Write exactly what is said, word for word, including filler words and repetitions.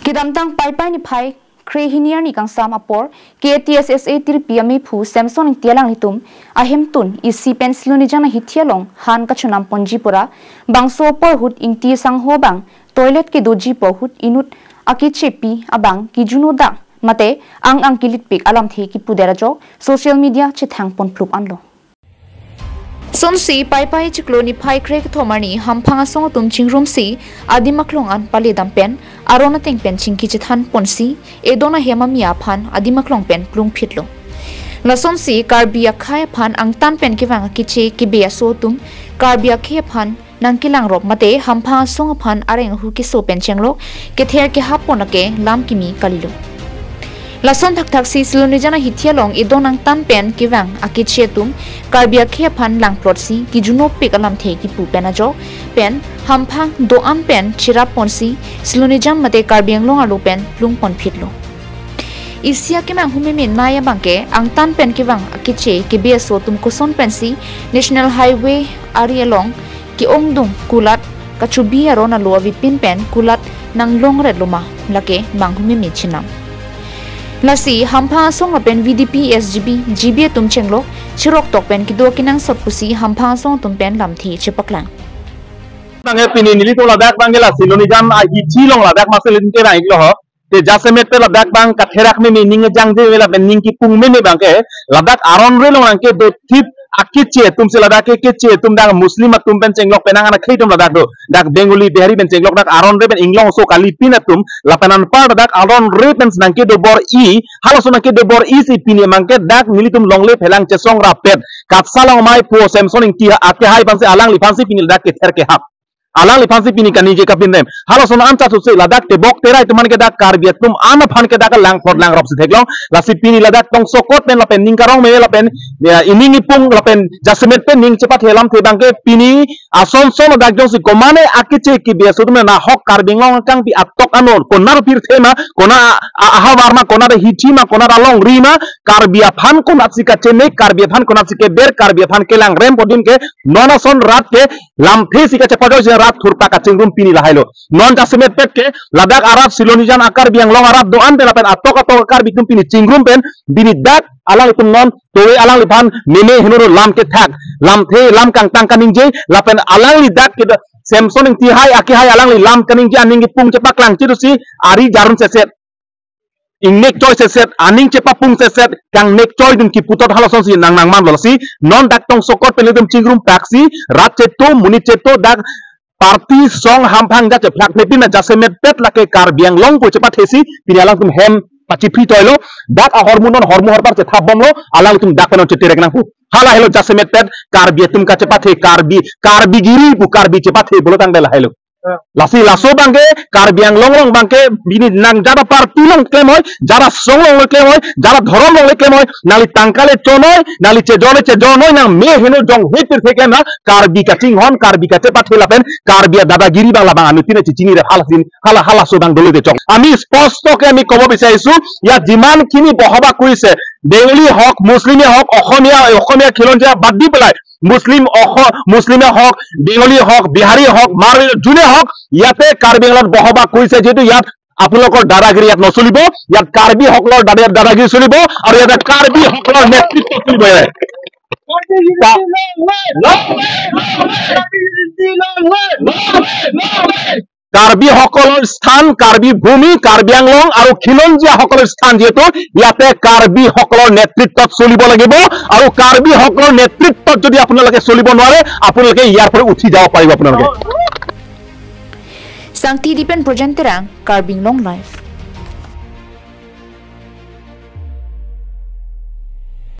Kedamtang Paipai niphai kre hini arni kangsam apor, K A T S S A tirpi amephu Samson Ingti alanglitum ahemtun isi pen Silonijan ahithi along han kachonam ponji pura, bangso apor ahut Ingti sangho abang toilet kedoji apor ahut inut akechepi abang kijuno dak mate ang-ang kelitpik alamthe kipudet ajok social media chethang ponphlup anlo. Sonsi Paipai chiklo niphai kre kethom arni hamphang asong atum chingrumsi adim aklong an paledam pen aron ateng pen chingki chethan ponsi edon ahem amia aphan adim aklong pen plungphitlo. Lasonsi Karbi akhei aphan angtan pen kevang akeche kebe aso atum Karbi akhei aphan nangkelangrop mate hamphang asong aphan areng ahu keso pen chenglok kether kehap pon ake lam kimi kalilo. Lason thakthaksi Silonijan ahithi along edon angtan pen kevang akeche atum Karbi akhei aphan langplotsi kijunopik alamthe kipu pen ajok pen hamphang do-an pen cherap ponsi Silonijan mate Karbi Anglong arlo pen plung ponphitlo. Isi akemang humeme nai abangke angtan pen kevang akeche kebe aso atum koson pensi National Highway ari along ke-ongdung kulat kachobi aron alo avepin pen kulat nanglongret loma, lake mang humeme chenam. Lasi hamphang asong lapen V D P, S G B, G B atum chenglok cherok tok pen kedo kenangsot pusi hamphang asong atum pen lamthe chepaklang. Bangke pini nelitum ladak bangke la Silonijan ahithi along ladak masin nelitum kerang iklo ho. Te jasemet pen ladak bang katherak meme, ning jangje meme lapen ning kipung meme bangke ladak aron re along bangke dothip akeche atum si ladak ke keche atum dak Muslim atum pen chenglok pen ang akhei atum ladak do. Dak Bengali, Bihari pen chenglok dak aron re pen inglong so kalipin atum lapen anpar dak aron re pen nangkedo bor-i, halaso nangkedo bor-i si pini bangke dak nelitum longle phelang chesong rapet. Katsa along amei phu Samson Ingti akehai aphansi alangliphansi pini ladak kether kehap. Alangliphansi pini kaningje kapinrem. Halason an chathusi ladak tebok terai atum aphan ke dak Karbi atum an aphan ke dak langphot langrop si theklong. Lasi pini ladak tongsokot pen lapen ning karong me lapen, ya, ining ipung lapen jasemet pen ning chepathe alamthe bangke pini ason son ladak jongsi komane akeche kebe aso atum nahok Karbi Anglong kangpi atok ano konat pirthe ma, konat a-, a-, ahavar ma, konat ahithi ma, konat alongri ma, Karbi aphan konatsi kachene, Karbi aphan konatsi keber, Karbi aphan kelangrem pon adim ke non ason rat ke lamthe si kachepajoi si rat thurpak kachingrum pini lahailo. Non jasemet pet ke ladak arat Silonijan a-Karbi Anglong arat do-an pen lapen atok atok a-Karbi atum pini chingrum pen pini dak alanglitum non tove alangliphan meme heno lam kethak, lamthe lam kangtang kaningje lapen alangli dak ke Samson Ingti hai akehai alangli lam kaningje aning kipung chepaklang chidusi ari jarun seset, ingnek choi seset, aning chepapung seset, kangnek choi dun kiputot halason si nang nangmanlo si non dak tongsokot pen nelitum chingrum paksi rat cheto monit cheto dak party song hamphang ja chephlak nepin na jasemet pet lake Karbi Anglong pu chepathe si pini alangtum hem pachiphri toilo, dak ahormu non hormu horpar chethap bomlo, alangtum dak pen non cheterek nangpo. Halahelo jasemet pet Karbi atum kachepathe, Karbi, Karbi giri pu Karbi chepathe pulo tangte lahelo. Lasi laso bangke Karbi Anglong along bangke pini nang jara party along klem hoi, jara song along klem hoi, jara dhorom along klem hoi, nangli tangka le chon hoi, nangli chejor le chejor hoi, nang me heno jong he pirthe klem na Karbi kachinghon, Karbi kachepathe lapen Karbi adadagiri bang labang anuttin chechinirep halasin, hala halaso bang dolo te chok. Ami sposto ke ami kobo bisarisu, ya jiman khini bohoba kurise, Bengali hok, Muslim hok, Okhomia, Okhomia khilonjia bad di pelai, Muslim okho, Muslim hok, Bengali hok, Bihari hok, Marwari june hok, yate Karbi Anglong bohoba kurise jitu yat apulokor dadagiri yat nosolibo, yat Karbi hoklor dada-, dadagiri solibo, aru yat Karbi hoklor netritto solibo yat. Ta- Karbi hokolor sthan, Karbi bhumi, Karbi Anglong, aru khilonjia hokolor sthan jitu, yate Karbi hokolor netrittot solibo lagibo, aru Karbi hokolor netrittot jodi apuni lage solibo nware, apuni lage yar pore uthi jabo paribo apuni lage. Sangti Dipen Projen Terang, Karbi Anglong Live.